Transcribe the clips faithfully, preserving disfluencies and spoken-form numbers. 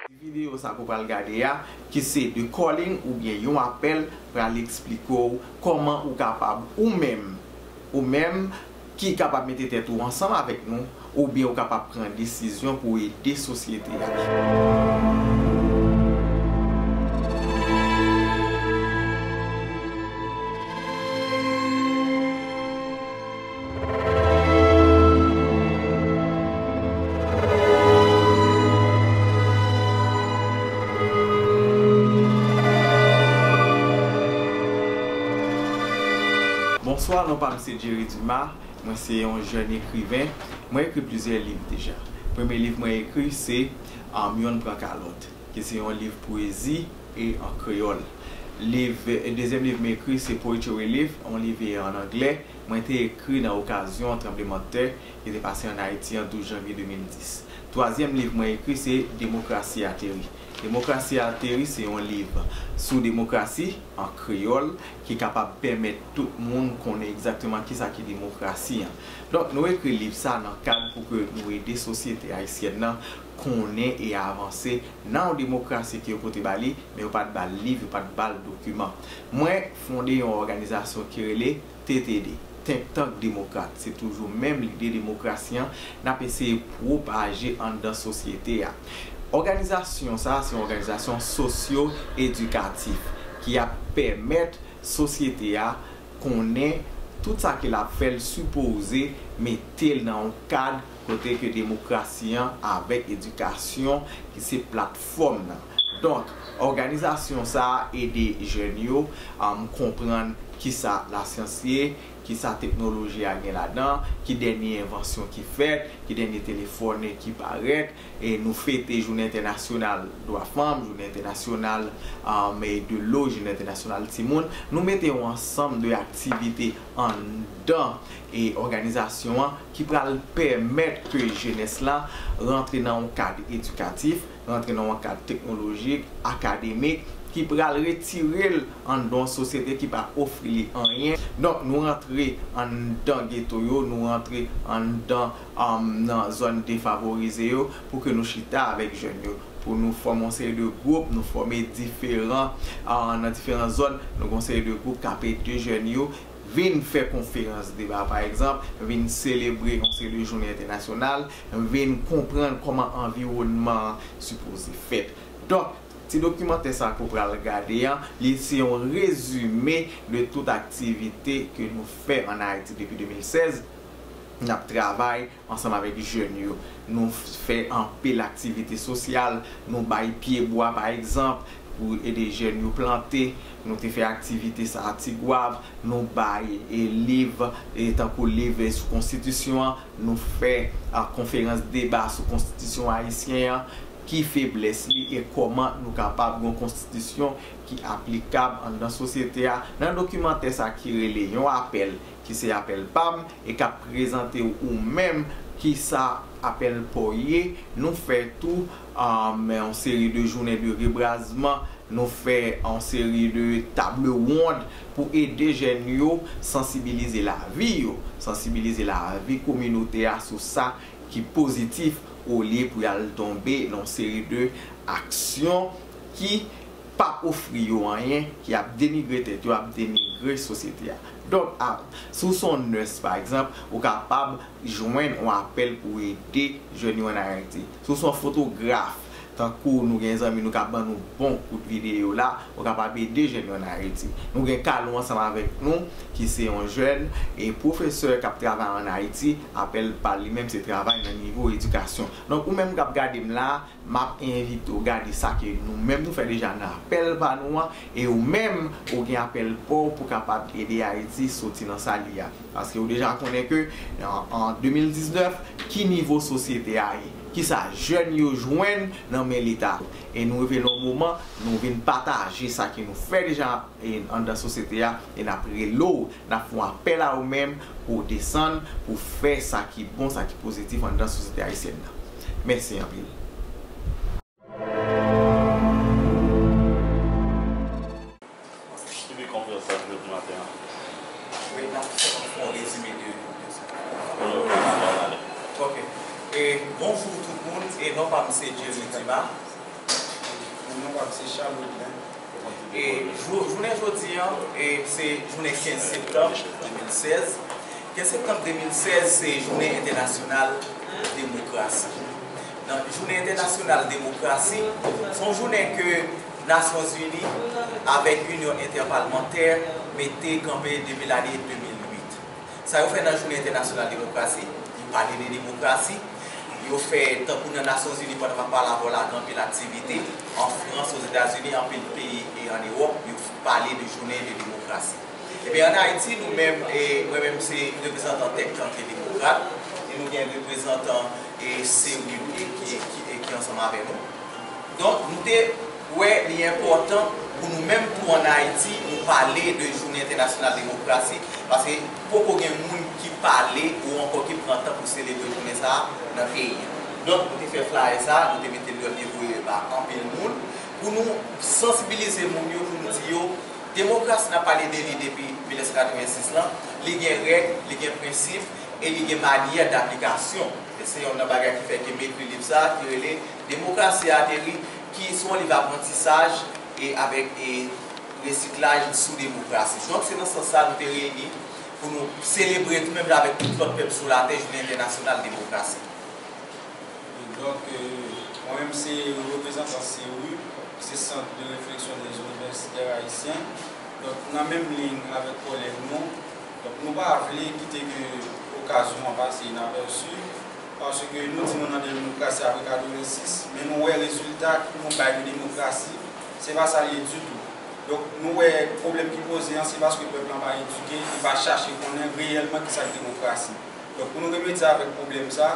Videyo sa ke w pral gade a, ki se The Calling oubyen Yon Apèl, pral eksplike w kòman ou kapab, ou menm, ou menm ki kapab mete tèt ou ansanm avèk nou, oubyen ou kapab pran desizyon pou ede sosyete a. Bonswa, non pa m se Jerry Dumas. Mwen se yon jèn ekriven. Mwen ekri plizyè liv deja. Premye liv mwen ekri se, um, Yonn pran kalòt, ki se yon liv pwezi e an kreyòl. Liv, dezyèm liv mwen ekri se Poetry Relief, yon liv e an anglè. Mwen te ekri nan okazyon tranblemanntè ki te pase ann Ayiti an douz janvye de mil dis. Twazyèm liv mwen ekri se Demokrasi Ateri. Demokrasi Ateri se yon liv sou demokrasi an kreyòl ki kapab pèmèt tout moun konnen egzakteman kisa ki demokrasi an. Donk, nou ekri liv sa nan kad pou ke nou ede sosyete ayisyèn nan konnen e avanse nan yon demokrasi ke yo pote ba li, men yo pa t ba l liv, yo pa t ba l dokiman. Mwen fonde yon òganizasyon ki rele T T D, Think Tank Demokrat. Se toujou menm lide demokrasi an n ap eseye pwopaje anndan sosyete a. Òganizasyon sa a se yon òganizasyon sosyo-edikatif ki ap pèmèt sosyete a konnen tout sa ke l ap fè, l sipoze mete l nan yon kad kote ke demokrasi an avèk edikasyon ki se platfòm nan. Donk, òganizasyon sa a ede jèn yo, um, konprann kisa lasyans ye, kisa teknoloji a gen ladan, ki dènye envansyon ki fèt, ki dènye telefòn ki parèt, e nou fete Jounen Entènasyonal Dwa Fanm, Jounen Entènasyonal, um, de l'eau, Jounen Entènasyonal Timoun. Nou mete yon ansanm de aktivite anndan e òganizasyon an ki pral pèmèt ke jenès la rantre nan yon kad edikatif, rantre nan yon kad teknolojik, akademik, ki pral retire l anndan yon sosyete ki pa ofri li anyen. Donk, nou rantre anndan geto yo, nou rantre anndan, um, nan zòn defavorize yo, pou ke nou chita avèk jèn yo, pou nou fòme yon seri de gwoup, nou fòme diferan, ah, nan diferan zòn, nou gen yon seri de gwoup k ap ede jèn yo vin fè konferans deba, pa egzanp, vin selebre yon seri de jounen entènasyonal, vin konprann kòman anviwònman an sipoze fèt. Donk, ti dokimantè sa ke w pral gade an, li se yon rezime de tout aktivite ke nou fè ann Ayiti depi de mil sèz. N ap travay ansanm avèk jèn yo. Nou f-, fè anpil aktivite sosyal, nou bay pyebwa, pa egzanp, pou ede jèn yo plante. Nou te fè aktivite sa a Tigwav, nou bay, e, liv, e, tankou liv, e, sou konstitisyon an, nou fè, a, konferans deba sou konstitisyon ayisyen an, ki feblès li e kòman nou kapab gen yon konstitisyon ki aplikab anndan sosyete a. Nan dokimantè sa ki rele Yon Apèl, ki se apèl pa m, e k ap prezante w ou menm kisa apèl pa w ye. Nou fè tou, um, yon seri de jounen de rebrazman, nou fè yon seri de table ronde pou ede jèn yo sansibilize lavi yo, sansibilize lavi kominote a sou sa ki pozitif, olye pou y al tonbe nan yon seri de aksyon ki p ap ofri yo anyen, ki ap denigre tèt yo, ap denigre sosyete a. Donk, a, si w se yon nurse, pa egzanp, ou kapab jwenn yon apèl pou ede jèn yo ann Ayiti. Si w se yon fotograf, tankou nou gen zanmi nou k ap ban nou bon kout videyo la, ou kapab ede jèn yo ann Ayiti. Nou gen Kalou ansanm avèk nou, ki se yon jèn e pwofesè k ap travay ann Ayiti, apèl pa l li menm se travay nan nivo edikasyon. Donk, ou menm k ap gade m la, m ap envite w gade sa ke nou menm nou fè deja nan apèl pa nou an, e ou menm, ou gen apèl pa w pou kapab ede Ayiti soti nan sa li a. Paske ou deja konnen ke an, an de mil diznèf, ki nivo sosyete a ye? Kisa jèn yo jwenn nan men Leta? E nou rive nan yon moman, nou vin pataje sa ke nou fè deja e anndan sosyete a, e n ap rele w, n ap fè yon apèl a ou menm pou w desann, pou w fè sa ki bon, sa ki pozitif anndan sosyete ayisyèn nan. Mèsi anpil. Ki bi konferans la jodi maten an? Wi, n ap fè yon rezime de, de sa. Ok. E, bonjou tout moun, e non pa m se Jerry Dumas. Non pa m se Charles Audlin. E jou- jounen jodi an, e se jounen kenz septanm de mil sèz. Kenz septanm de mil sèz se jounen entènasyonal demokrasi. Nan jounen entènasyonal demokrasi, se yon jounen ke Nasyonzini avèk Inyon Entèpalmantè mete kanpe depi lane de mil uit. Sa yo fè nan jounen entènasyonal demokrasi? Yo pale de demokrasi. Yo fè, tankou nan Nasyonzini, pandan m ap pale avè w la, gen anpil aktivite. An Frans, Ozetazini, anpil peyi e an Ewòp, yo pale de jounen de demokrasi. Ebyen, an Ayiti, nou menm, e mwen menm se reprezantan Tèk Kante Demokrat, e nou gen reprezantan e se wi ki, ki, ki, ki ansanm avè nou. Donk, nou te wè li enpòtan pou nou menm tou an Ayiti, nou pale de Jounen Entènasyonal Demokrasi, paske poko gen moun ki pale ou ankò ki pran tan pou selebre jounen sa a nan peyi an. Donk, nou te fè flayè sa a, nou te mete l, nou te voye ba anpil moun, pou nou sansibilize moun yo, pou nou di yo, demokrasi n ap pale de li depi mil nèf san katrevensis lan, li gen règ, li gen prensip, e li gen manyè daplikasyon. E se yonn nan bagay ki fè ke m ekri liv sa a, ki rele Demokrasi ateri, ki se yon liv aprantisaj e avèk e resiklaj sou demokrasi. Donk, se nan sans sa a nou te reyini pou nou selebre tou menm jan avèk tout lòt pèp sou latè, Jounen Entènasyonal Demokrasi. Donk, euh, mwen menm se reprezantan CERU, ki se Centre de Réflexion des Universitaires Haïtiens. Donk, nan menm liy avèk kòlèg nou, donk, nou pa vle kite ke okazyon an pase inapèsi, paske nou di nou nan demokrasi apre katrevensis, men nou wè rezilta nou bay de demokrasi, se pa sa l ye ditou. Donk, nou wè pwoblèm ki poze an, se paske pèp lan pa edike, li pa chache konnen reyèlman kisa k demokrasi. Donk, pou nou remedye avèk pwoblèm sa,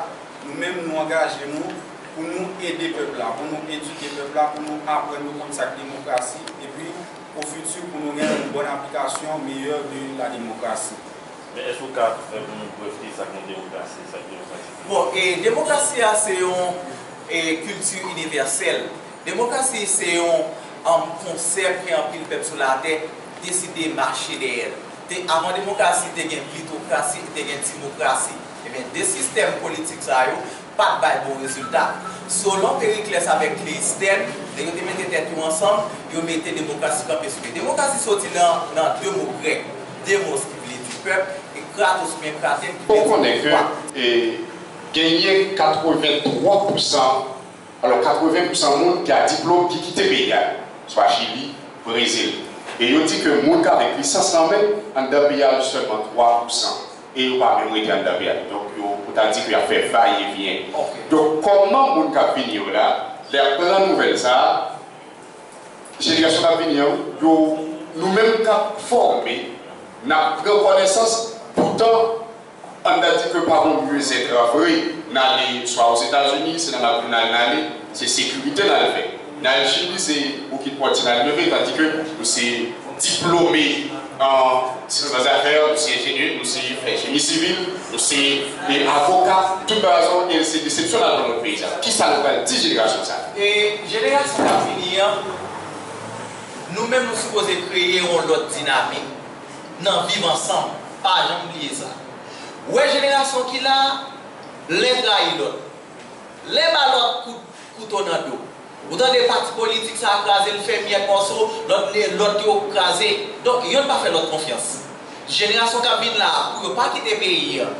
nou menm, nou angaje nou pou nou ede pèp la, pou nou edike pèp la, pou nou aprann yo konn sa k demokrasi, epi, o fiti, pou nou gen yon bòn aplikasyon meyè de la démocratie. Men èske w ka fè pou nou brèfte sa k yon demokrasi, sa k demokrasi? Bon, e demokrasi a se yon e kilti inivèsèl. Demokrasi se yon um, konsèp ke anpil pèp sou latè deside mache dèyè l. Te, avan demokrasi, te gen plitokrasi, te gen timokrasi. Ebyen, de sistèm politik sa yo pa t bay bon rezilta. Solon, Periklès avèk Kleyistèn, lè yo te mete tèt yo ansanm, yo mete demokrasi kanpe sou pye. Demokrasi soti nan, nan de mo grèk, demos ki vle di pèp, e kratos oubyen kraten ki vle di pouvwa. Ou konnen ke e, genyen katrevenntwa pousan, alò katreven pousan moun ki a diplòm ki kite peyi a, swa Chili, Brezil. E yo di ke moun k avèk lisans lan menm, anndan peyi a, sèlman twa pousan. E yo pa menm rete anndan peyi a. Donk, yo, ou ta di ke y ap fè va e vyen. Donk, kòman moun k ap vini yo la, lè y ap pran nouvèl sa a, jenerasyon k ap vini an, yo, nou menm k ap fòme, n ap pran konesans, poutan, ann ta di ke pa bon myezèt vre, n ale swa Ozetazini, se nan McDonald n ale, se sekirite n al fè. N al Chili, se ou kit pòt ti n al leve, tandi ke nou se diplome an syans zafè, nou se enjenyè, nou se fè jeni sivil, nou se e, avoka, tout bagay sa yo, e se desepsyon n al pran lòt peyi sa. Kisa nou pral di jenerasyon sa? E jenerasyon k ap vini an, nou menm nou sipoze kreye yon lòt dinamik nan viv ansanm. Pa janm bliye sa. Ou wè jenerasyon ki la, len trayi lòt. Len ba lòt kout kouto nan do. Ou tande pati politik sa a kraze, l fè myèt mòso, lòt, lòt yo kraze. Donk, yonn pa fè lòt konfyans. Jenerasyon k ap vin la a, pou yo pa kite peyi an,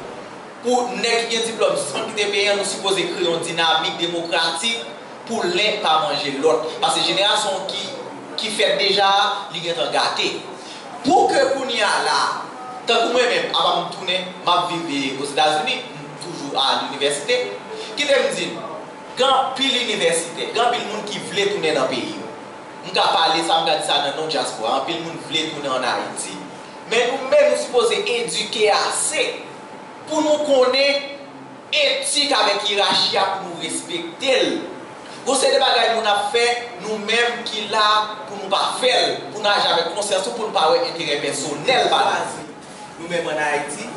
pou nèg ki gen diplòm sispann kite peyi an, nou sipoze kreye yon dinamik demokratik pou len pa manje lòt. Paske jenerasyon ki, ki fèt deja a, li gentan gate. Pou ke kounye a la, tankou mwen menm, apa m tounen, m ap viv e, Ozetazini, m toujou a linivèsite, kite m di n, gen anpil inivèsitè, gen anpil moun ki vle tounen nan peyi yo. M ka pale sa, m ka di sa nan non dyaspora, anpil moun vle tounen ann Ayiti. Men nou menm, nou sipoze edike ase pou nou konnen etik avèk yerachi a pou nou respekte l. Gon seri de bagay moun ap fè, nou menm ki la pou nou pa fè l, pou n aji avèk konsyans nou, pou n pa wè enterè pèsonèl pa nou. Nou menm ann Ayiti,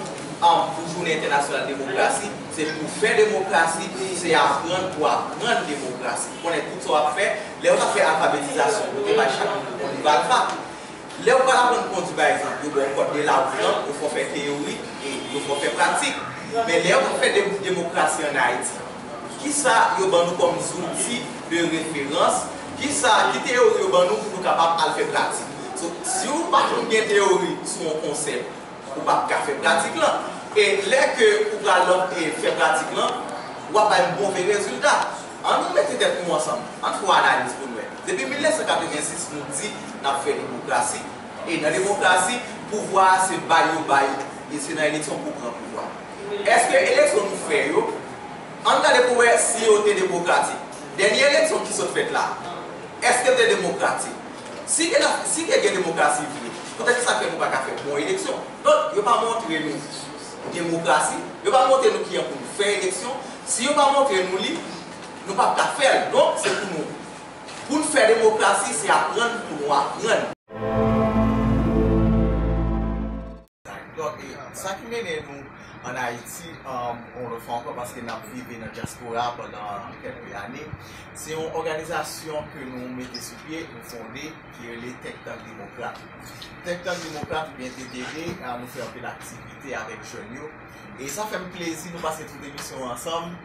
an, pou Jounen Entènasyonal Demokrasi, se pou fè demokrasi, se aprann pou aprann demokrasi. Konnen tout sa w ap fè, lè yo t ap fè alfabetizasyon, yo te bay chak moun yon liv alfa. Lè w pral aprann kondi, pa egzanp, yo ba w kòd de lawout lan, yo fè w fè teyori e yo fè w fè pratik. Men lè yo t ap fè de-, demokrasi ann Ayiti, kisa yo ban nou kòm zouti de referans Kisa, ki teyori yo ban nou pou nou kapab al fè pratik? So, si w pa janm gen teyori sou yon konsèp, ou p ap ka fè pratik lan. E lè ke ou pral, e, fè pratik lan, w ap bay move rezilta. Ann nou mete tèt nou ansanm. Ann fè yon analiz pou n wè. Depi mil nèf san katrevensis, nou di n ap fè demokrasi. E nan demokrasi, pouvwa a se bay yo bay, e se nan eleksyon pou pran pouvwa. Èske eleksyon nou fè yo, ann gade pou wè si yo te demokratik. Dènye eleksyon ki sot fèt la, èske te demokratik? Si te, si te gen demokrasi vre, poutèt ki sa fè nou pa ka fè bon eleksyon? Donk, yo pa montre nou demokrasi, yo pa montre nou kijan pou nou fè eleksyon. Si yo pa montre nou li, nou p ap ka fè l. Donk, se pou nou. Pou n fè demokrasi, se aprann pou nou aprann. Donk, e, sa ki mennen nou ann Ayiti, um, yon lòt fwa ankò, paske n ap viv nan dyaspora pandan kèlke ane, se yon òganizasyon ke nou mete sou pye, nou fonde, ki rele Think Tank Demokrat. Think Tank Demokrat, oubyen T T D, a, nou fè anpil aktivite avèk jèn yo. E sa fè m plezi, nou pase tout emisyon an ansanm.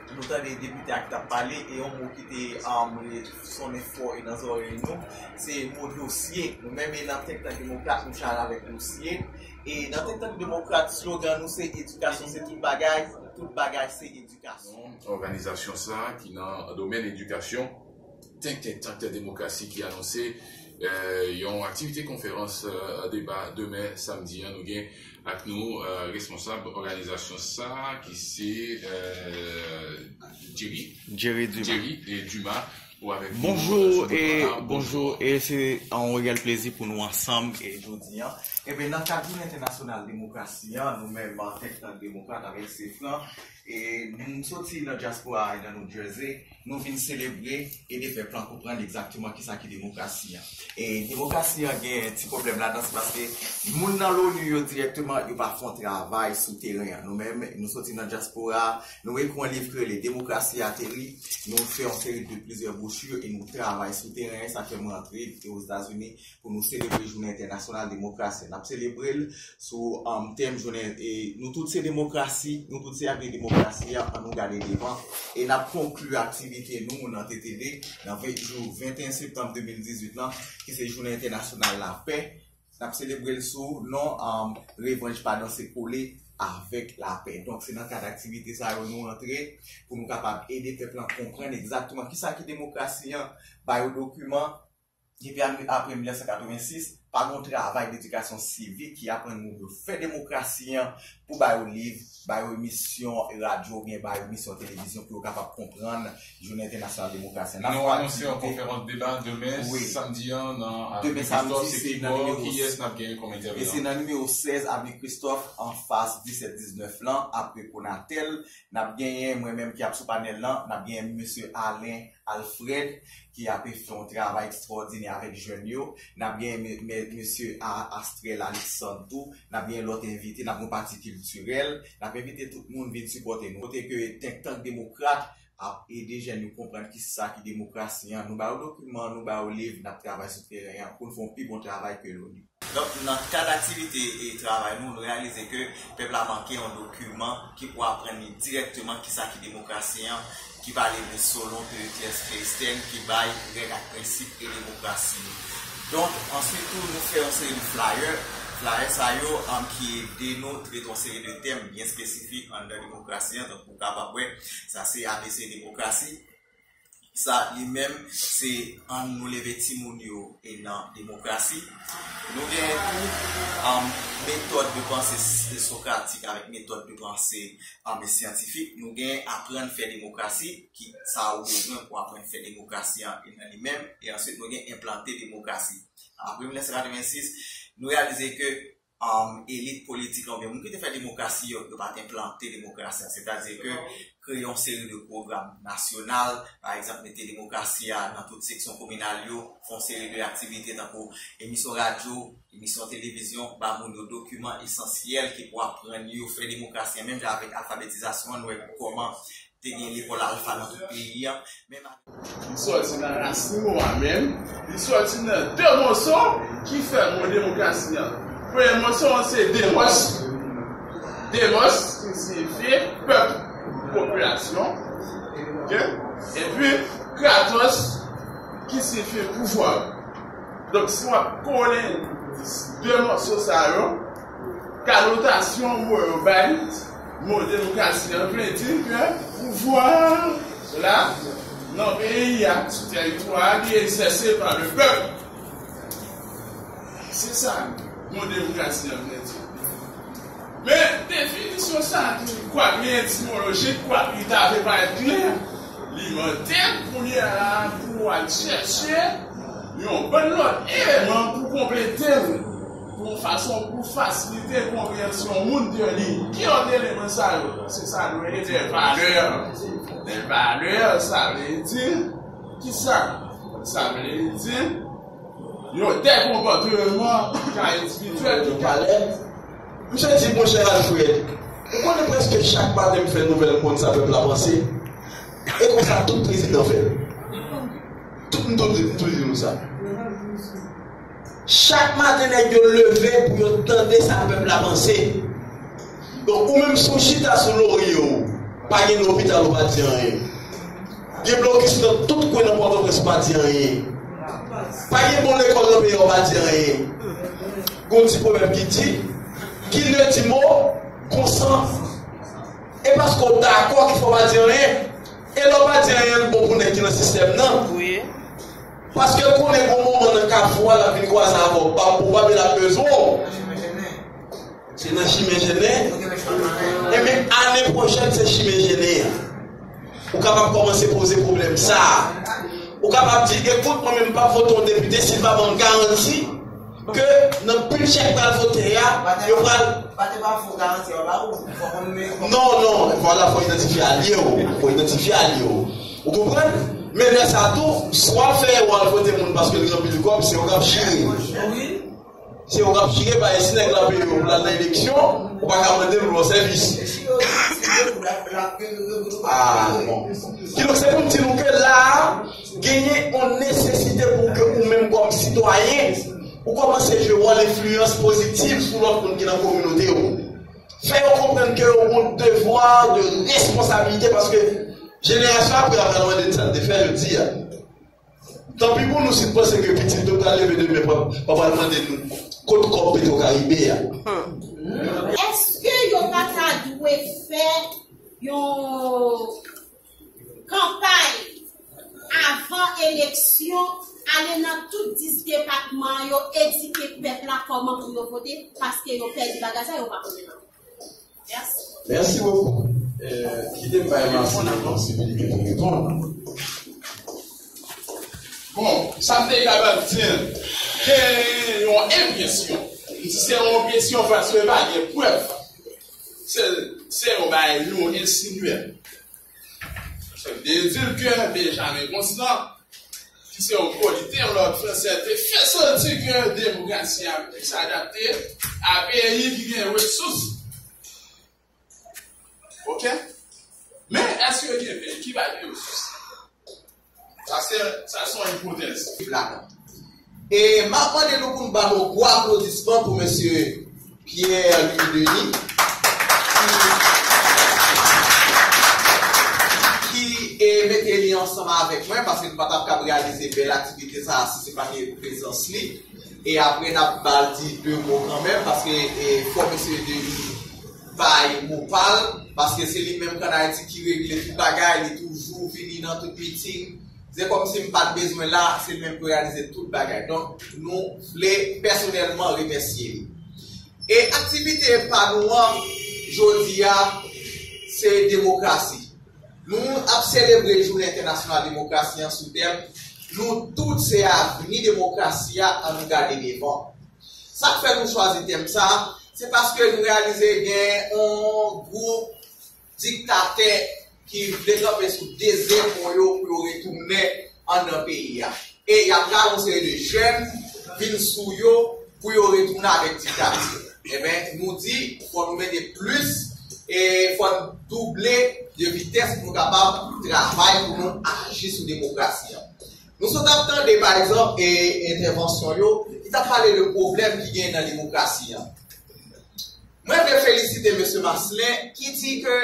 Nou tande depite a ki t ap pale, e yon mo ki te, um, sonnen fò e nan zòrèy nou, se mo dosye. Nou menm, e nan Think Tank Demokrat, nou chaje avèk dosye. E nan Think Tank Demokrat, slogan nou se edikasyon se tout bagay, tout bagay se edikasyon. Òganizasyon sa a ki nan domèn edikasyon, Think Tank Demokrasi ki anonse, eh, yon aktivite konferans, eh, deba demen samdi an. Nou gen ak nou, eh, responsab òganizasyon sa a ki se, eh, Jerry. Jerry Dumas. Jerry, eh, Dumas, ou avèk nou, eh, sou bout pala. Bonjou, e se yon reyèl plezi pou nou ansanm, e jodi an. Ebyen, nan kad Jounen Entènasyonal Demokrasi an, nou menm, Think Tank Demokrat avèk Sefran, e nou soti nan dyaspora a, nan New Jersey, nou vin selebre, ede pèp lan konprann egzakteman kisa ki demokrasi an. E demokrasi an gen ti pwoblèm ladan, se paske moun nan l'ONU yo dirèkteman, yo pa fè yon travay sou teren an. Nou menm, nou soti nan dyaspora, nou ekri yon liv ki rele Demokrasi Ateri, nou fè yon seri de plizyè bwochi e nou travay sou teren an, sa fè m rantre Ozetazini pou nou selebre Jounen Entènasyonal Demokrasi. N ap selebre l sou, um, tèm jounen, e, nou tout se demokrasi, nou tout se akte demokrasi a, ann nou gade devan. E n ap konkli aktivite nou nan T T D, nan ven jou, venteyen septanm de mil dizuit lan, ki se Jounen Entènasyonal Lapè. N ap selebre l sou non, um, Revanj pa danse kole avèk lapè. Donk, se nan kad aktivite sa yo nou rantre pou nou kapab ede pèp lan konprann egzakteman kisa ki demokrasi an, ba yo dokiman, Depi ane, apre mil nèf san katrevensis, pa gen yon travay ledikasyon sivik ki aprann moun yo fè demokrasi an, pou ba yo liv, ba yo emisyon radyo oubyen ba yo emisyon televizyon pou yo kapab konprann Jounen Entènasyonal Demokrasi an. Nou anonse yon konferans deba demen samdi an nan Avni Kristòf. Se kibò, kiyès n ap genyen kòm entèvenan? E se nan nimewo sèz Avni Kristòf, anfas disèt diznèf lan, apre Konatel. N ap genyen mwen menm ki ap sou panèl lan, n ap genyen mesye Alain Alfred, ki ap fè yon travay ekstwòdinè avèk jèn yo. N ap gen me-, me-, mesye A-, Astrel Alexandre tou. N ap gen lòt envite, n ap gen yon pati kiltirèl. N ap envite tout moun vin sipòte nou. Kote ke Think Tank Demokrat ap ede jèn yo konprann kisa ki demokrasi an. Nou ba yo dokiman, nou ba yo liv, n ap travay sou teren an pou n fè yon pi bon travay ke l'ONU. Donk, nan kad aktivite e travay nou, nou reyalize ke pèp la manke yon dokiman ki pou aprann li dirèkteman kisa ki demokrasi an, ki pale de Solon, Periclès, Célestin, ki bay règ ak prensip e demokrasi yo. Donk, answit tou, nou fè yon seri de flyer. Flyer sa yo, um, ki ede nou trete yon seri de tèm byen espesifik anndan demokrasi an. Donk, ou kapab wè, sa se A B C demokrasi. Sa li menm, se ann nou leve timoun yo e nan demokrasi. Nou genyen tou, um, metòd de panse s-, sokratik avèk metòd de panse, um, syantifik. Nou genyen aprann fè demokrasi, ki sa ou bezwen pou aprann fè demokrasi an e nan li menm. E answit, nou gen enplante demokrasi. Apre mil nèf san katrevensis, nou reyalize ke um, elit politik la oubyen moun ki te fè demokrasi yo, yo pa t enplante demokrasi a. Sètadi ke kreye yon seri de pwogram nasyonal, pa egzanp, mete demokrasi a nan tout seksyon kominal yo, fè yon seri de aktivite tankou emisyon radyo, emisyon televizyon, ba moun yo dokiman esansyèl ki pou aprann yo fè demokrasi a. Menm jan avèk alfabetizasyon an, nou wè kòman te gen lekòl alfa nan tout peyi a. Men ma- Li sòti nan rasin mo a menm. Li sòti nan de moso ki fè mo demokrasi an. Premye moso an se demos. Demos ki siyifi pèp, popilasyon. Ok? Epi kratos, ki siyifi pouvwa. Donk, si w ap kole de mòso sa yo, kanotasyon mo yo bay, mo demokrasi an vle di ke pouvwa la nan peyi a, sou tèritwa a, li egzèse pa le pèp. Se sa mo demokrasi an vle di. Men, definisyon sa a ki, kwak li etimolojik, kwak li ta vle parèt klè, li mande kounye a pou w al chèche yon bann lòt eleman pou konplete l, pou yon fason pou fasilite konpreyansyon moun de li. Ki lòt eleman sa yo? Se sa nou rele de valè. De valè, sa vle di ki sa? Sa vle di yo de konpòtman ka espirityèl ki ka. Misye di, monchè Alfred, ou konnen prèske chak maten m fè nouvèl, m konn sa pèp la panse. E konsa tout prezidan fè. Tout m tou di, m tou di nou sa. Chak maten nèg yo leve pou yo tande sa pèp la panse. Donk, ou menm si w chita sou lorye w, pa gen lopital ou pa di anyen. Gen blokis nan tout kwen nan Pòtoprens ou pa di anyen. Pa gen bon lekòl nan peyi a ou pa di anyen. Gon ti pwovèb ki di, qui ne dit mot consent. E paske w dakò ki fè w pa di anyen. E lè w pa di anyen, l bon pou nèg ki nan sistèm nan. Paske l konnen gon moman nan kafou a, l ap vin kwaze avè w. Pa pou w pa, men l ap bezwen w. Se nan chimen jennen. Ebyen, ane pwochèn, se chimen jennen an. Ou kapab kòmanse poze pwoblèm sa a. Ou kapab di, ekout, mwen menm m p ap vote yon depite si l pa ban m garanti ke nan bidjè k pral vote a, yo pral. Non, non, vwala, fò idantifye alye w. Fò idantifye alye w. Ou konprann? Men lè sa tou, si w al fè erè w al vote moun paske l gen anpil kòb, se yo k ap jere. Se yo k ap jere, paske si nèg la peye w pou l al nan eleksyon, ou pa ka mande l pou l rèsèvis. Ah, bon. Kidonk, se pou m di nou ke la a, genyen yon nesesite pou ke ou menm kòm sitwayen, ou kòmanse jwe wòl enfliyans pozitiv sou lòt moun ki nan kominote w. Fè yo konprann ke yo gon devwa de responsabilite, paske jenerasyon apre a pral mande sa l te fè jodi a. Tanpi pou nou si n panse ke pitit nou pral leve demen, pa, pa pral mande nou kot kòb Petro Caribe a. Èske yo pa ta dwe fè yon kanpay avan eleksyon, ale nan tout dis depatman yo, edike pèp la kòman pou yo vote, paske yo pèdi bagay sa, yo pa konnen ankò. Mèsi. Mèsi bokou. Eh, kite m bay Marcelin posibilite pou reponn. Bon, sa m te kapab di, gen yon enpresyon. M di se yon enpresyon paske pa gen prèv. Se, se yon bagay, yon ensinye. Sa vle di ke Benjamin Constant, ki se yon pwolitè, yon lòt fransè, te fè santi ke demokrasi a plis adapte a peyi ki gen resous. Oke? Men, èske gen peyi ki pa gen resous? Sa se, sa se yon ipotèz. Ladan. E m ap mande nou pou n ba nou gwo aplodisman pou mesye Pierre Louis Denis, ki, ki, e, mete li ansanm avèk mwen, paske nou pa t ap kab reyalize bèl aktivite sa a si se pa te prezans li. E apre, n ap ba l di de mo kanmenm, paske, e, fò mesye Denis bay mo pa l, paske se li menm k ann Ayiti ki regle tout bagay, li toujou vini nan tout miting. Se kòmsi m pa t bezwen la, se li menm ki reyalize tout bagay. Donk, nou vle pèsonèlman remèsye li. E aktivite pa nou an, jodi a, se demokrasi. Nou ap selebre Jounen Entènasyonal Demokrasi an sou tèm, nou tout se avni demokrasi a, ann nou gade devan. Sa k fè nou chwazi tèm sa a, se paske nou reyalize gen yon gwoup diktatè ki vle kanpe sou de zepon yo pou yo retounen anndan peyi a. E y ap lage yon seri de jèn vin sou yo pou yo retounen avèk diktati. Enben, nou di, fò nou mete plis, e fò n double de vitès pou nou kapab travay, pou nou aji sou demokrasi an. Nou sot ap tande, pa egzanp, e, entèvansyon yo, ki t ap pale de pwoblèm ki genyen nan demokrasi an. Mwen vle felisite mesye Marcelin ki di ke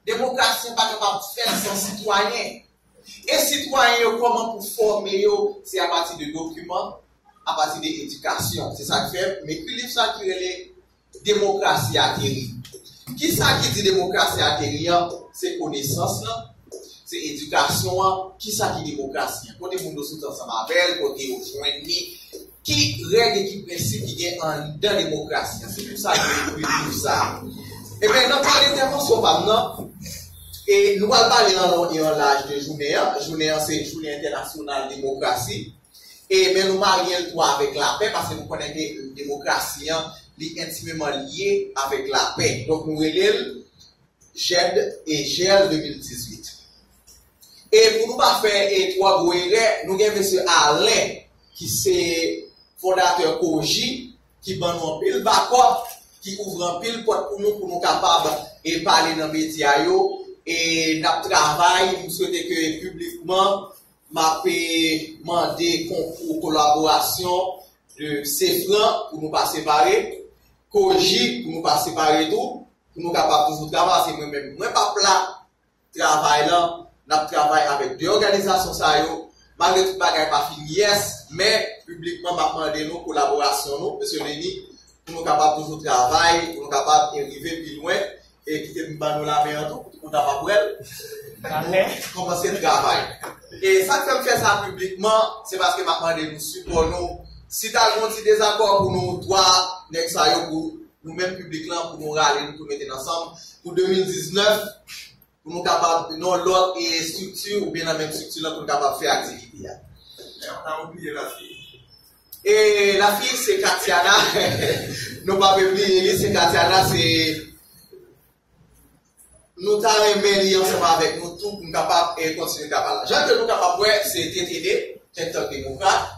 demokrasi an pa kapab fèt san sitwayen. E sitwayen yo, kòman pou fòme yo? Se apati de dokiman, apati de edikasyon. Se sa k fè m ekri liv sa ki rele Demokrasi ateri. Kisa ki di demokrasi ateri an? Se konesans lan, se edikasyon an. Kisa ki demokrasi an? Kote moun yo sot ansanm avè l, kote yo jwenn li, ki règ e ki prensip ki gen anndan demokrasi an? Se pou sa ke m ekri liv sa a. Ebyen, nan kad entèvansyon pa m nan, e nou pral pale an lon e an laj de jounen an. Jounen an se jounen entènasyonal demokrasi. E, men nou marye l tou avèk lapè, paske nou konnen ke demokrasi an, li entimeman lye avèk lapè. Donk, nou rele l JED e JEL de mil dizuit. E pou nou pa fè, e, twò gwo erè, nou gen mesye Alain, ki se fondatè COJI, ki ban nou anpil bakòp, ki ouvri anpil pòt pou nou, pou nou kapab, e, pale nan medya yo. E n ap travay, m swete ke piblikman, m ap, e, mande konkou, kolaborasyon de Sefran pou nou pa separe, COJI pou nou pa separe tou, pou nou kapab toujou travay, paske mwen menm, mwen p ap la, travay lan, n ap travay avèk de òganizasyon sa yo, malgre tout bagay pa fin yès, men piblikman m ap mande nou kolaborasyon nou, mesye Leni, pou nou kapab toujou travay, pou nou kapab, e, rive pi lwen, e kite m ban nou lamen an tou, pou tout moun ta pa pran l. Kòmanse travay. E sa k fè m fè sa piblikman, se paske m ap mande nou sipò nou. Si ta gen yon ti dezakò pou nou twa nèg sa yo, pou nou menm piblik lan, pou nou rale nou tou mete n ansanm, pou de mil diznèf, pou nou kapab nan lòt, e, estrikti oubyen nan menm estrikti lan pou nou kapab fè aktivite a. E lafi se Katiana. Nou pa pe bliye li, se Katiana, se nou ta renmen li ansanm avèk nou tou pou nou kapab, e, kontinye travay la. Jan ke nou kapab wè, se T T D, Think Tank Demokrat,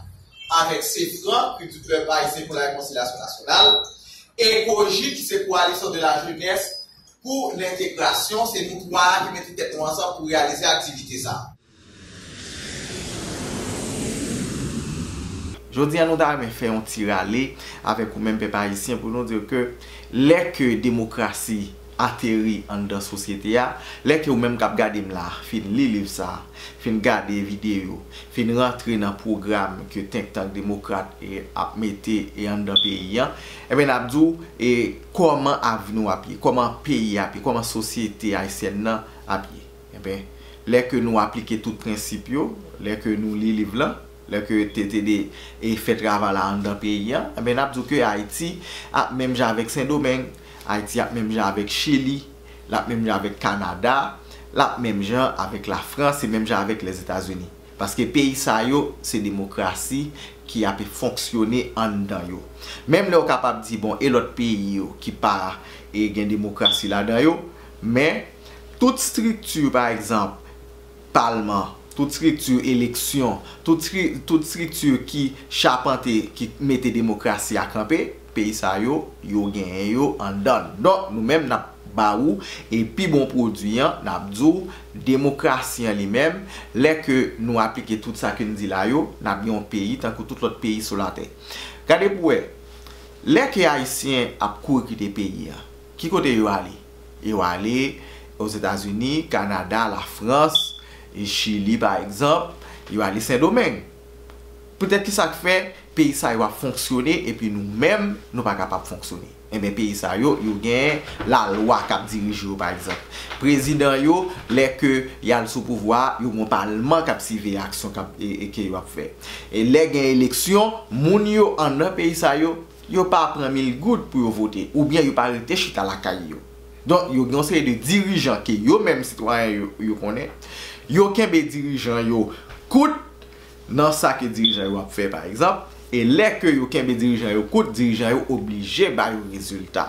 avèk Sefran, Culture Club Haïtien pour la Réconciliation Nationale, e COJI, ki se Coalition de la Jeunesse pour l'Intégration, se nou twa a ki mete tèt nou ansanm pou reyalize aktivite sa a. Jodi a, nou ta renmen fè yon ti rale avèk ou menm, pèp ayisyen, pou nou di ke lè ke demokrasi ateri anndan sosyete a, lè ke ou menm k ap gade m la, fin li liv sa, fin gade videyo, fin rantre nan pwogram ke Think Tank Demokrat, e, ap mete, e, anndan peyi an, ebyen, n ap di w, e, kòman avni w ap ye, kòman peyi a ap ye, kòman sosyete ayisyèn nan ap ye. Ebyen, lè ke nou aplike tout prensip yo, lè ke nou li liv lan, lè ke T T D, e, fè travay la anndan peyi an, ebyen, n ap di w ke Ayiti ap menm jan avèk Sendomeng, Ayiti ap menm jan avèk Chili, l ap menm jan avèk Kanada, l ap menm jan avèk Lafrans, e menm jan avèk Lèzetazini. Paske peyi sa yo, se demokrasi ki ape fonksyone anndan yo. Menm lè w kapab di, bon, e lòt peyi yo ki pa, e, gen demokrasi ladan yo, men tout estrikti, pa egzanp, palman, tout estrikti eleksyon, tout stri-, tout estrikti ki chapante, ki mete demokrasi a kanpe, peyi sa yo, yo genyen yo anndan l. Donk, nou menm, n ap ba ou, e pi bon pwodui an, n ap di w, demokrasi an li menm, lè ke nou aplike tout sa ke n di la yo, n ap gen yon peyi tankou tout lòt peyi sou latè. Gade pou w wè, lè ke Ayisyen ap kouri kite peyi a, ki kote yo ale? Yo ale Ozetazini, Kanada, Lafrans, e Chili, pa egzanp, yo ale Sendomeng. Poutèt ki sa k fè peyi sa yo ap fonksyone epi nou menm, nou pa kapab fonksyone? Enben, peyi sa yo, yo gen lalwa k ap dirije yo, pa egzanp. Prezidan yo, lè ke y al sou pouvwa a, yo gen yon palman k ap siveye aksyon k ap, e, e ke yo ap fè. E lè gen eleksyon, moun yo anndan peyi sa yo, yo pa pran mil goud pou yo vote, oubyen yo pa rete chita lakay yo. Donk, yo gen yon seri de dirijan ke yo menm sitwayen yo, yo konnen. Yo kenbe dirijan yo kout nan sa ke dirijan yo ap fè, pa egzanp. E lè ke yo kenbe dirijan yo kout, dirijan yo oblije ba yo rezilta.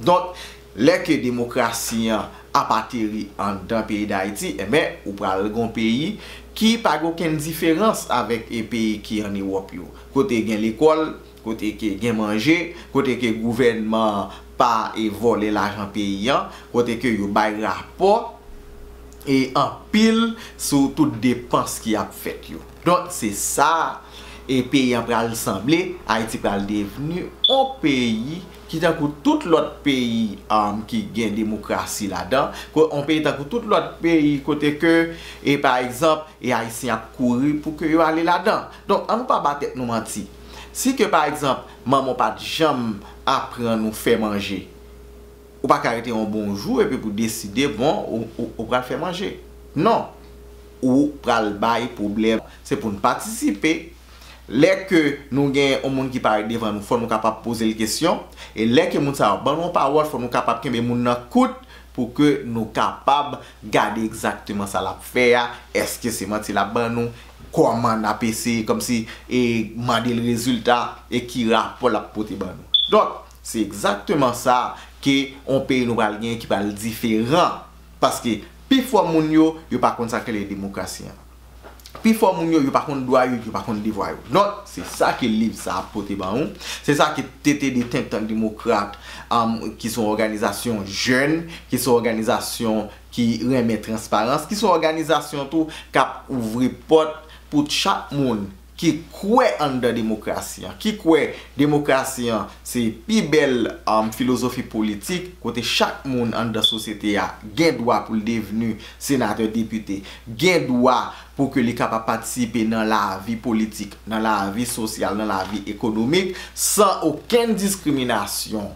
Donk, lè ke demokrasi an ap ateri anndan peyi Dayiti, enben, ou pral gon peyi ki pa gen okenn diferans avèk, e, peyi ki ann Ewòp yo. Kote gen lekòl, kote ke gen manje, kote ke gouvènman an pa, e, vòlè lajan peyi an, kote ke yo bay rapò, e, anpil sou tout depans ki ap fèt yo. Donk, se sa, e, peyi an pral sanble, Ayiti pral devni yon peyi ki tankou tout lòt peyi, um, ki gen demokrasi ladan, ko-, yon peyi tankou tout lòt peyi kote ke, e pa egzanp, e Ayisyen ap kouri pou ke yo ale ladan. Donk, ann nou pa ba tèt nou manti. Si ke, pa egzanp, manman w pa t janm aprann ou fè manje, ou pa ka rete yon bon jou epi pou deside, bon, ou, ou, ou pral fè manje. Non. Ou pral bay pwoblèm. Se pou n patisipe. Lè ke nou gen yon moun ki parèt devan nou, fò nou kapab poze l kesyon. E lè ke moun sa yo ban nou yon pawòl, fò nou kapab kenbe moun nan kout pou ke nou kapab gade egzakteman sa l ap fè a. Èske se manti l ap ban nou? Kòman n ap eseye kòmsi e mande l rezilta e ki rapò l ap pote ban nou? Donk, se egzakteman sa ke yon peyi nou pral gen ki pral diferan. Paske pifò moun yo, yo pa konn sa k rele demokrasi an. Pifò moun yo, yo pa konn dwa yo, yo pa konn devwa yo. Donk, se sa ke liv sa a pote ban ou. Se sa ke T T D, Think Tank Demokrat, um, ki se yon òganizasyon jèn, ki se yon òganizasyon ki renmen transparans, ki se yon òganizasyon tou k ap ouvri pòt pou chak moun ki kwè anndan demokrasi an, ki kwè demokrasi an se pi bèl, um, filozofi politik, kote chak moun anndan sosyete a gen dwa pou l devni senatè, depite, gen dwa pou ke li kapab patisipe nan lavi politik, nan lavi sosyal, nan lavi ekonomik, san okenn diskriminasyon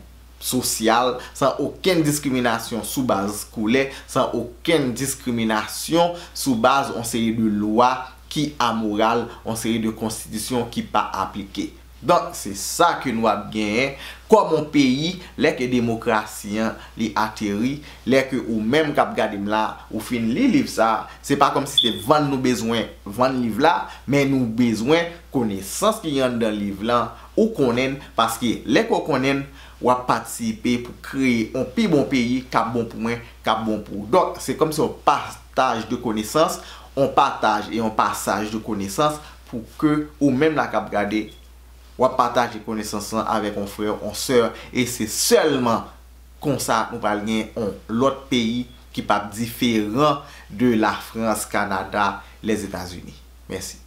sosyal, san okenn diskriminasyon sou baz koulè, san okenn diskriminasyon sou baz yon seri de lwa ki amoral, yon seri de konstitisyon ki pa aplike. Donk, se sa ke nou ap genyen kòm yon peyi, lè ke demokrasi an, li ateri, lè ke ou menm k ap gade m la, ou fin li liv sa, se pa kòmsi se vann nou bezwen vann liv la, men nou bezwen konesans ki anndan liv lan, ou konnen l, paske lè ke w konnen l, w ap patisipe pou kreye yon pi bon peyi k ap bon pou mwen, k ap bon pou ou. Donk, se kòmsi yon pataj de konesans, yon pataj e yon pasaj de konesans pou ke ou menm la k ap gade, w ap pataje konesans lan avèk yon frè, yon sè, e se sèlman konsa nou pral gen yon lòt peyi ki p ap diferan de Lafrans, Kanada, Lèzetazini. Mèsi.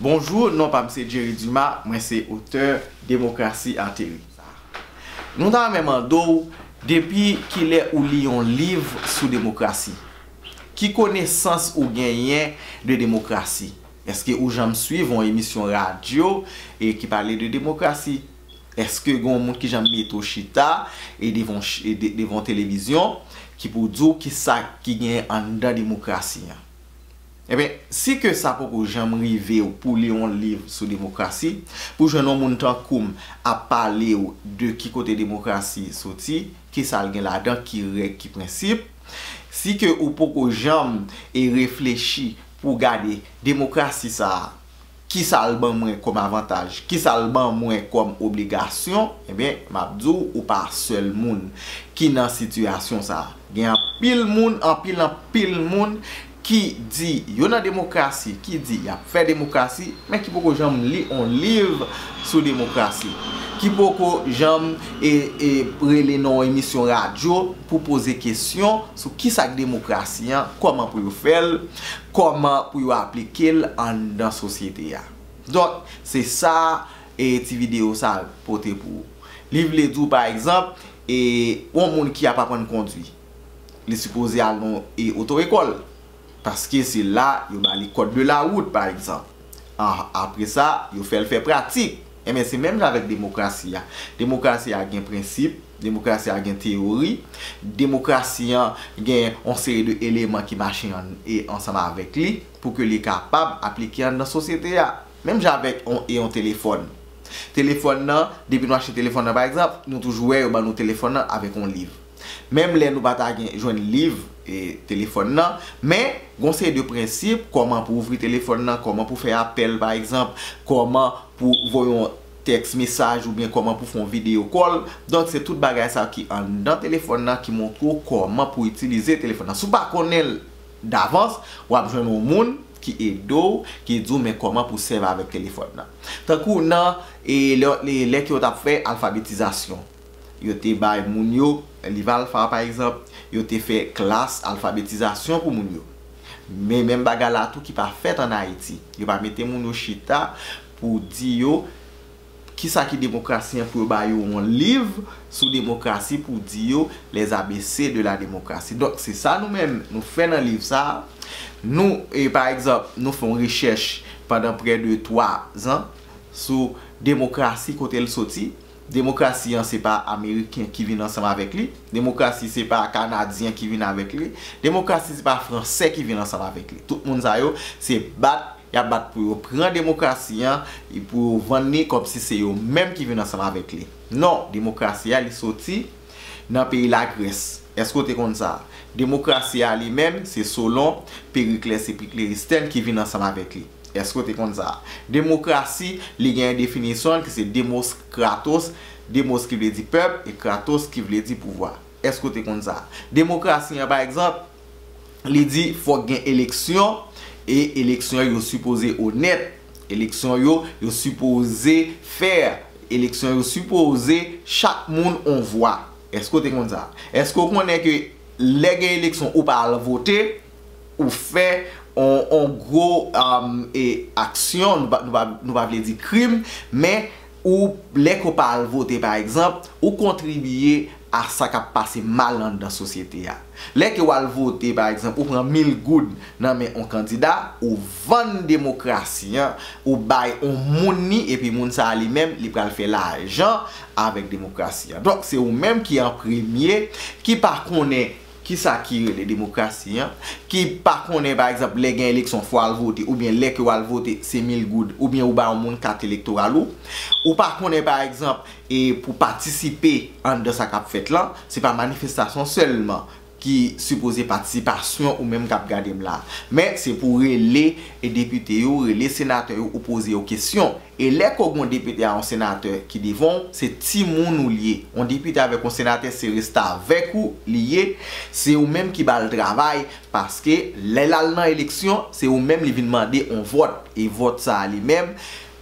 Bonjou, non pa m se Jerry Dumas, mwen se otè Demokrasi Ateri. Nou ta renmen mande w, depi kilè ou li yon liv sou demokrasi? Ki konesans ou genyen de demokrasi? Èske ou janm swiv yon emisyon radyo e ki pale de demokrasi? Èske gen yon moun ki janm mete w chita e devan ch-, e de-, devan televizyon ki pou di w kisa ki gen anndan demokrasi an? Ebyen, si ke sa poko janm rive w pou li yon liv sou demokrasi, pou jwenn yon moun tankou m ap pale w de ki kote demokrasi soti, kisa l gen ladan, ki règ, ki prensip, si ke ou poko janm e reflechi pou gade demokrasi sa a, kisa l ban mwen kòm avantaj, kisa l ban mwen kòm obligasyon, ebyen, m ap di w, ou pa sèl moun ki nan sitiyasyon sa a. Gen anpil moun, anpil, anpil moun ki di yo nan demokrasi, ki di y ap fè demokrasi, men ki poko janm li yon liv sou demokrasi, ki poko janm e, e rele nan yon emisyon radyo pou poze kesyon sou kisa k demokrasi an, kòman pou yo fè l, kòman pou yo aplike l anndan sosyete a. Donk, se sa, e, ti videyo sa a pote pou ou. Li vle di w, pa egzanp, e, yon moun ki ap aprann kondwi, li sipoze al nan, e, oto ekòl. Paske se la yo ba li code de la route, pa egzanp. A, apre sa, yo fè l fè pratik. Ebyen, se menm jan avèk demokrasi a. Demokrasi a gen prensip, demokrasi a gen teyori, demokrasi an gen yon seri de eleman ki mache an, e ansanm avèk li pou ke li kapab aplike anndan sosyete a. Menm jan avèk yon, e yon telefòn. Telefòn nan, depi nou achte telefòn nan, pa egzanp, nou toujou wè yo ban nou telefòn nan avèk yon liv. Menm lè nou pa ta gen, jwenn liv, e, telefòn nan, men gon seri de prensip, kòman pou ouvri telefòn nan, kòman pou fè apèl, pa egzanp, kòman pou voye yon tèks mesaj oubyen kòman pou fè yon videyo call. Donk, se tout bagay sa ki anndan telefòn nan ki montre w kòman pou itilize telefòn nan. Si w pa konnen l davans, w ap jwenn yon moun ki ede w, ki di w men kòman pou sèvi avèk telefòn nan. Tankou nan, e, lè, lè, lè ke yo t ap fè alfabetizasyon. Yo te bay moun yo liv alfa, pa egzanp, yo te fè klas alfabetizasyon pou moun yo. Men menm bagay la tou ki pa fèt ann Ayiti. Yo pa mete moun yo chita pou di yo kisa ki demokrasi an, pou yo ba yo yon liv sou demokrasi, pou di yo les A B C de la démocratie. Donk, se sa nou menm nou fè nan liv sa a. Nou, e, pa egzanp, nou fè yon rechèch pandan prè de twa zan sou demokrasi, kote l soti. Demokrasi an, se pa Ameriken ki vin ansanm avèk li. Demokrasi, se pa Kanadyen ki vin avèk li. Demokrasi, se pa Fransè ki vin ansanm avèk li. Tout moun sa yo, se bat y ap bat pou yo pran demokrasi an, e pou yo vann li kòmsi se yo menm ki vin ansanm avèk li. Non, demokrasi a, li soti nan peyi Lagrès. Èske w te konn sa? Demokrasi a li menm, se selon Periclès epi Cléristhène ki vin ansanm avèk li. Èske w te konn sa? Demokrasi, li gen yon definisyon l ki se demos kratos, demos ki vle di pèp, e kratos ki vle di pouvwa. Èske w te konn sa? Demokrasi an, pa egzanp, li di fòk gen eleksyon, e eleksyon yo sipoze onèt. Eleksyon yo, yo sipoze fè. Eleksyon yo sipoze chak moun on vwa. Èske w te konn sa? Èske w konnen ke lè gen eleksyon, ou pa al vote, ou fè on, on gwo, um, e, aksyon, nou pa, nou pa, nou pa vle di krim, men ou, lè ke w pa al vote, pa egzanp, ou kontribiye a sa k ap pase mal anndan sosyete a. Lè ke w al vote, pa egzanp, ou pran mil goud nan men on kandida, ou vann demokrasi an, ou bay on moun li, epi moun sa a li menm, li pral fè lajan avèk demokrasi an. Donk, se ou menm ki an premye, ki pa konnen kisa ki rele demokrasi an, ki pa konnen, pa egzanp, lè gen eleksyon, fò w al vote, oubyen lè ke w al vote, se mil goud, oubyen ou bay yon moun kat elektoral ou, ou pa konnen, pa egzanp, e pou patisipe anndan sa k ap fèt lan, se pa manifestasyon sèlman ki sipoze patisipasyon ou menm k ap gade m la. Men se pou rele e depite yo, rele senatè yo, ou poze yo kesyon. E lè ke w gen yon depite a yon senatè ki devan w, se timoun ou l ye. Yon depite avèk yon senatè se restavèk ou li ye, se ou menm ki ba l travay, paske lè l al nan eleksyon, se ou menm li vin mande yon vòt, e vòt sa a li menm,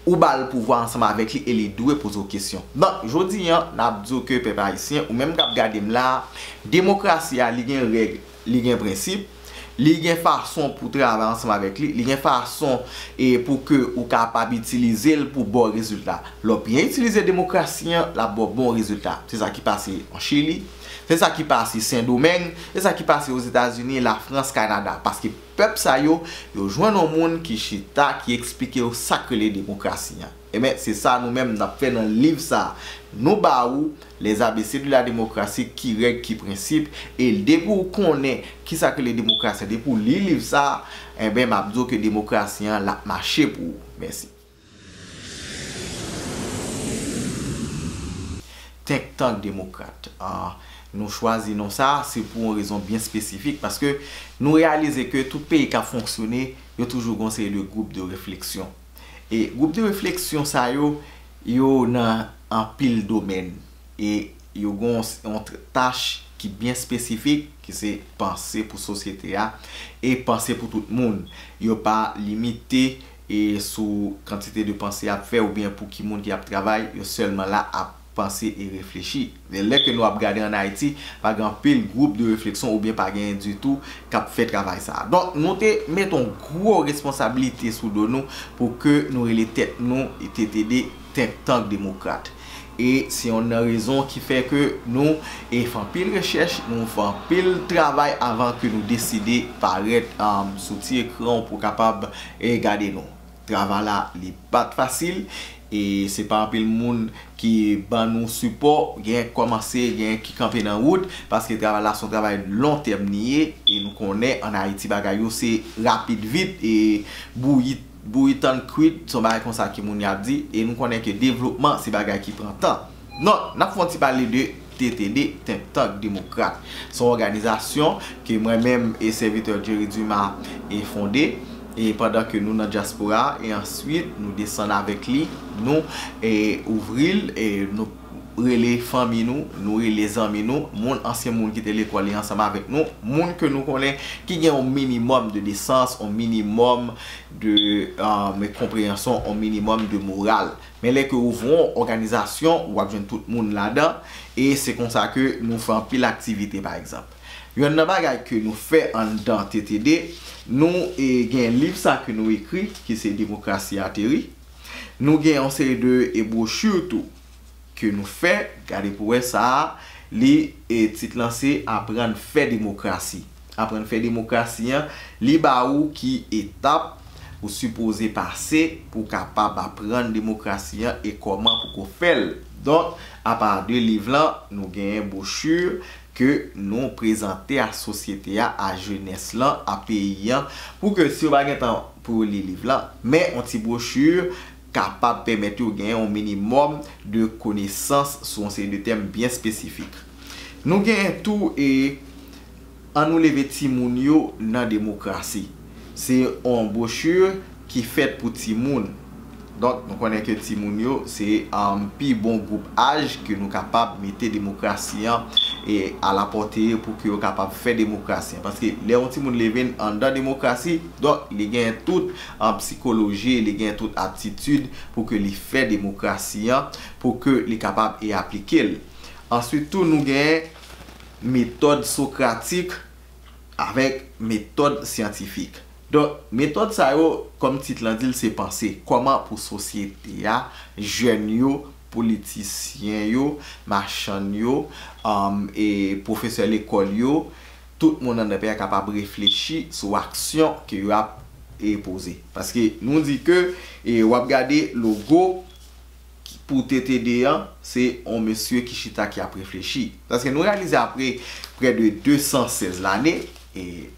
ou ba l pouvwa ansanm avèk li e li dwe poze w kesyon. Donk, jodi a, n ap di w ke pèp ayisyen, ou menm k ap gade m la, demokrasi a, li gen règ, li gen prensip, li gen fason pou travay ansanm avèk li, li gen fason e pou ke ou kapab itilize l pou ba w rezilta. Lè w byen itilize demokrasi an, l ap ba w bon rezilta. Se sa ki pase an Chili, se sa ki pase Sendomeng, se sa ki pase Ozetazini, Lafrans, Kanada. Paske pèp sa yo, yo jwenn yon moun ki chita, ki eksplike yo sa k rele demokrasi an. Ebyen, se sa nou menm n ap fè nan liv sa a. Nou ba ou Les A B C de la démocratie, ki règ, ki prensip, e depi w konnen kisa k rele demokrasi, depi w li liv sa a, enben, m ap di w ke demokrasi an, l ap mache pou ou. Mèsi. Think Tank Demokrat. Ah, nou chwazi non sa a, se pou yon rezon byen espesifik, paske nou reyalize ke tout peyi k ap fonksyone, yo toujou gen yon seri de gwoup de refleksyon. E gwoup de refleksyon sa yo, yo nan anpil domèn. E yo gen yon, yon tach ki byen espesifik, ki se panse pou sosyete a, e panse pou tout moun. Yo pa limite e sou kantite de panse y ap fè oubyen pou ki moun ki ap travay, yo sèlman la ap panse e reflechi. Men lè ke nou ap gade ann Ayiti, pa gen anpil gwoup de refleksyon oubyen pa genyen ditou k ap fè travay sa a. Donk, nou te met yon gwo responsablite sou do nou pou ke nou rele tèt nou T T D, Think Tank Demokrat. E se youn nan rezon ki fè ke nou e fè anpil rechèch, nou fè anpil travay avan ke nou deside parèt, um, sou ti ekran pou kapab e gade nou. Travay la, li pa t fasil, e se pa anpil moun ki ban nou sipò, gen kòmanse, gen ki kanpe nan wout, paske travay la se yon travay long tèm li ye, e nou konnen ann Ayiti bagay yo se rapid vit, e bouyi, bouyi tann kwit, se yon bagay konsa ke moun y ap di, e nou konnen ke devlopman se bagay ki pran tan. Donk, n ap fè yon ti pale de T T D, Think Tank Demokrat. Se yon òganizasyon ke mwen menm e sèvitè Jerry Dumas e fonde, e pandan ke nou nan dyaspora, e answit nou desann avèk li, nou e ouvri l, e nou rele fanmi nou, nou rele zanmi nou, moun, ansyen moun ki te lekòl e ansanm avèk nou, moun ke nou konnen ki gen yon minimòm de desans, yon minimòm de, um, konpreyansyon, yon minimòm de moral. Men lè ke ou ouvri yon òganizasyon, w ap jwenn tout moun ladan, e se konsa ke nou fè anpil aktivite, pa egzanp. Youn nan bagay ke nou fè anndan T T D, nou e gen liv sa ke nou ekri, ki se Demokrasi Ateri. Nou gen yon seri de e bwochi tou ke nou fè, gade pou wè sa a, li e tit lan se Aprann fè demokrasi. Aprann fè demokrasi an, li ba ou ki etap ou sipoze pase pou w kapab aprann demokrasi an e kòman pou ko fè l. Donk, apa de liv lan, nou genyen bwochi ke nou prezante a sosyete a, a jenès lan, a peyi an, pou ke si yo pa gen tan pou yo li liv lan, men yon ti bwochi kapab pèmèt yo gen yon minimòm de konesans sou yon seri de tèm byen espesifik. Nou gen tou e An nou leve timoun yo nan demokrasi. Se yon bwochi ki fèt pou timoun. Donk, nou konnen ke timoun yo se um, pi bon gwoup aj ke nou kapab mete demokrasi an e a la pòte pou ke yo kapab fè demokrasi an. Paske lè yon timoun leve anndan demokrasi, donk li gen tout an psikoloji, li gen tout aptitid pou ke li fè demokrasi an, pou ke li kapab e aplike l. Answit tou, nou gen metòd sokratik avèk metòd syantifik. Donk, metòd sa yo, kòm tit lan di l, se panse kòman pou sosyete a, jèn yo, politisyen yo, machann yo, um, e pwofesè lekòl yo, tout moun anndan peyi a kapab reflechi sou aksyon ke yo ap e poze. Paske nou di ke e w ap gade logo pou T T D an, se yon mesye ki chita ki ap reflechi. Paske nou reyalize apre prè de de san sèz lane, e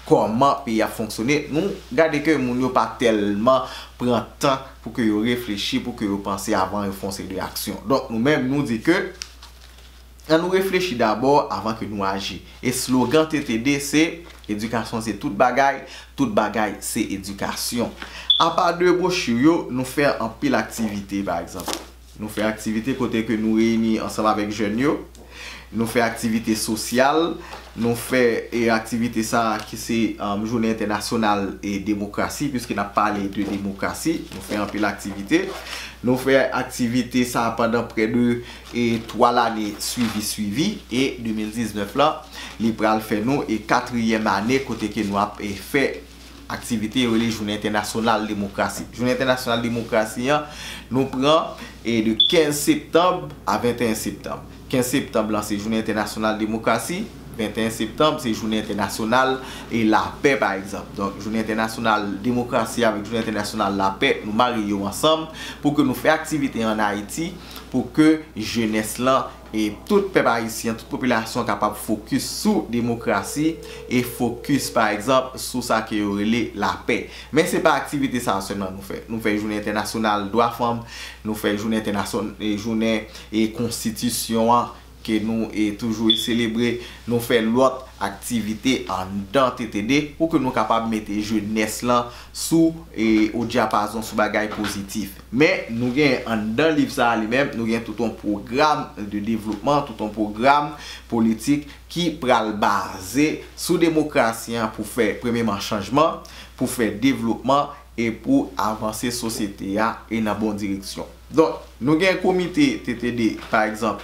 kòman peyi ap fonksyone, nou gade ke moun yo pa tèlman pran tan pou ke yo reflechi, pou ke yo panse avan yo fè yon seri de aksyon. Donk, nou menm, nou di ke An nou reflechi dabò avan ke nou aji. E slogan T T D se, edikasyon se tout bagay, tout bagay se edikasyon. Apa de bwochi yo, nou fè anpil aktivite, pa egzanp. Nou fè aktivite kote ke nou reyini ansanm avèk jèn yo. Nou fè aktivite sosyal. Nou fè e, aktivite sa ki se um, Jounen Entènasyonal e Demokrasi, piske n ap pale de demokrasi. Nou fè anpil aktivite. Nou fè aktivite sa pandan prè de e twa lane swivi swivi, e de mil diznèf la, li pral fè nou e katriyèm ane kote ke nou ap e fè aktivite yo rele Jounen Entènasyonal Demokrasi. Jounen Entènasyonal Demokrasi an, nou pran e de kenz septanm a venteyen septanm. Kenz septanm lan se Jounen Entènasyonal Demokrasi, venteyen septanm se Jounen Entènasyonal e Lapè, pa egzanp. Donk, Jounen Entènasyonal Demokrasi avèk Jounen Entènasyonal Lapè, nou marye yo ansanm pou ke nou fè aktivite ann Ayiti, pou ke jenès lan e tout pèp ayisyen, tout popilasyon kapab fokis sou demokrasi e fokis, pa egzanp, sou sa ke yo rele lapè. Men se pa aktivite sa a sèlman nou fè. Nou fè Jounen Entènasyonal Dwa Fanm, nou fè Jounen Entènasyon-, e Jounen e Konstitisyon an, ke nou e toujou e selebre, nou fè lòt aktivite anndan T T D pou ke nou kapab mete jenès lan sou e o dyapazon, sou bagay pozitif. Men nou gen anndan liv sa a li menm, nou gen tout yon pwogram de devlopman, tout yon pwogram politik ki pral baze sou demokrasi an pou fè premyeman chanjman, pou fè devlopman e pou avanse sosyete a e nan bon direksyon. Donk, nou gen komite T T D, pa egzanp,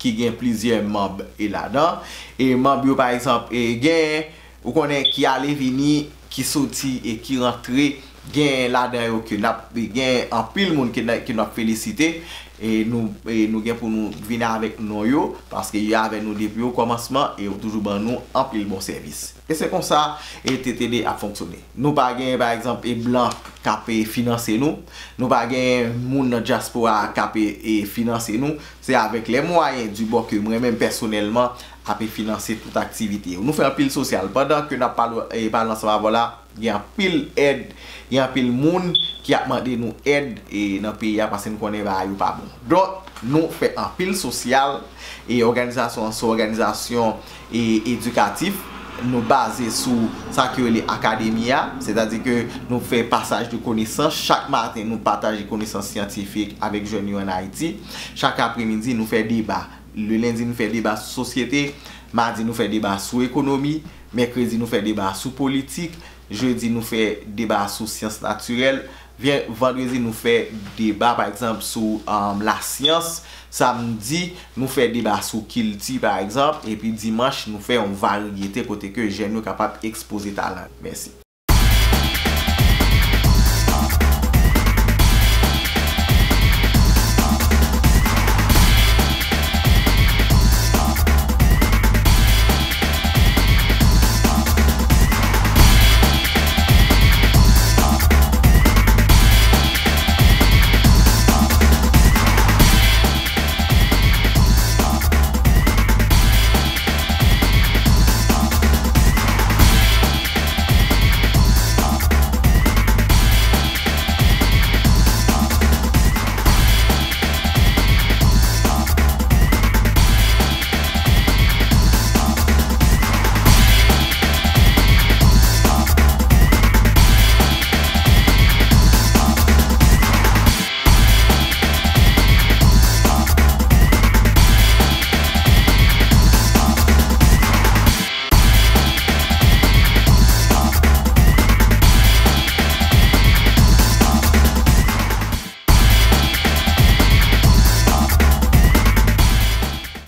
ki gen plizyè manm e ladan. E manm yo, pa egzanp, e gen, ou konnen, ki ale vini, ki soti e ki rantre, gen ladan yo ke n ap, gen anpil moun ke n, ke n ap felisite. E nou, e nou gen pou nou vin avèk non yo, paske yo avè nou depi o kòmansman e yo toujou ban nou anpil bon sèvis. E se konsa e T T D ap fonksyone. Nou pa gen, pa egzanp, e blan k ap e finanse nou. Nou pa gen moun nan dyaspora k ap e, e finanse nou. Se avèk lè mwayen di bò ke mwen menm pèsonèlman ap e finanse tout aktivite yo. Nou fè anpil sosyal. Pandan ke n ap pale, e pale ansanm avè w la, gen anpil èd, gen anpil moun ki ap mande nou èd e nan peyi a paske nou konnen bagay yo pa bon. Donk, nou fè anpil sosyal e òganizasyon an se òganizasyon e edikatif. Nou baze sou sa ki rele akademi a, sètadi ke nou fè pasaj de konesans. Chak maten, nou pataje konesans syantifik avèk jèn yo ann Ayiti. Chak apremidi, nou fè deba. Le lendi, nou fè deba sou sosyete. Madi, nou fè deba sou ekonomi. Mèkredi, nou fè deba sou politik. Jedi, nou fè deba sou syans natirèl. Vyen-, vandredi, nou fè deba, pa egzanp, sou, um, lasyans. Samdi, nou fè deba sou kilti, pa egzanp. Epi dimanch, nou fè yon varyete kote ke jèn yo kapab ekspoze talan yo. Mèsi.